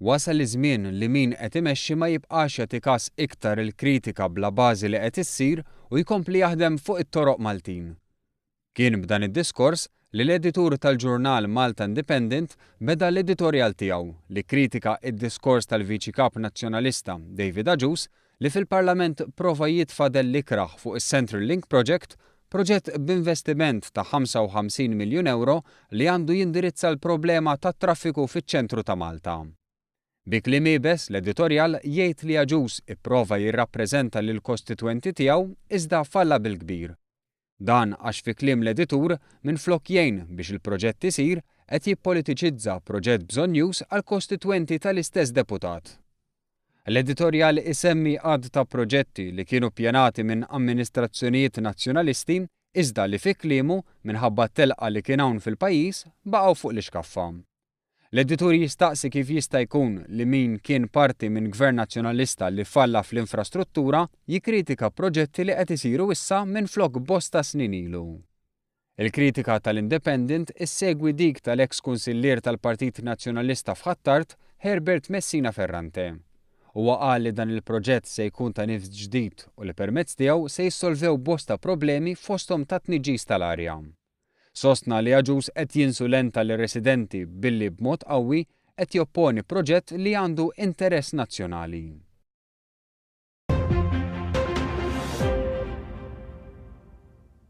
Wasal iż-żmien li min qed imexxi ma jibqax jagħti kas iktar il-kritika bla bażi li qed issir u jkompli jaħdem fuq it-toroq Maltin. Kien b'dan id-diskors li l-editur tal-ġurnal Malta Independent beda l-editorjal tiegħu li kkritika id-diskors tal-Viċi Kap Nazzjonalista David Agius li fil-Parlament prova jitfa' dell ikrah fuq is-Central Link Project, proġett b'investiment ta' 55 miljun ewro li għandu jindirizza l-problema tat-traffiku fiċ-ċentru ta' Malta. Bi kliem iebes, l-editorjal jgħid li Agius ipprova jirrappreżenta lill-kostitwenti tiegħu iżda falla bil-kbir. Dan għax fi kliem l-editur, minflok jgħin biex il-proġett isir, qed jippolitiċizza proġett bżonnjuż għall-kostitwenti tal-istess deputat. L-editorjal isemmi għadd ta' proġetti li kienu ppjanati minn amministrazzjonijiet Nazzjonalisti iżda li fi kliemu, minħabba t-telqa li kien hawn fil-pajjiż, baqgħu fuq l-ixkaffa. L-editur jistaqsi kif jista' jkun li min kien parti minn Gvern Nazzjonalista li falla fl-infrastruttura jikkritika proġetti li qed isiru issa minflok bosta snin ilu. Il-kritika tal-Independent issegwi dik tal-eks kunsillier tal-Partit Nazzjonalista f'Ħ'Attard, Herbert Messina Ferrante. Huwa qal li dan il-proġett se jkun ta' nifs ġdid u li permezz tiegħu se jissolvew bosta problemi fosthom ta' tniġġis tal-arja. Sostna li Agius qed jinsulenta lir-residenti billi b'mod qawwi qed jopponi proġett li għandu interess nazzjonali.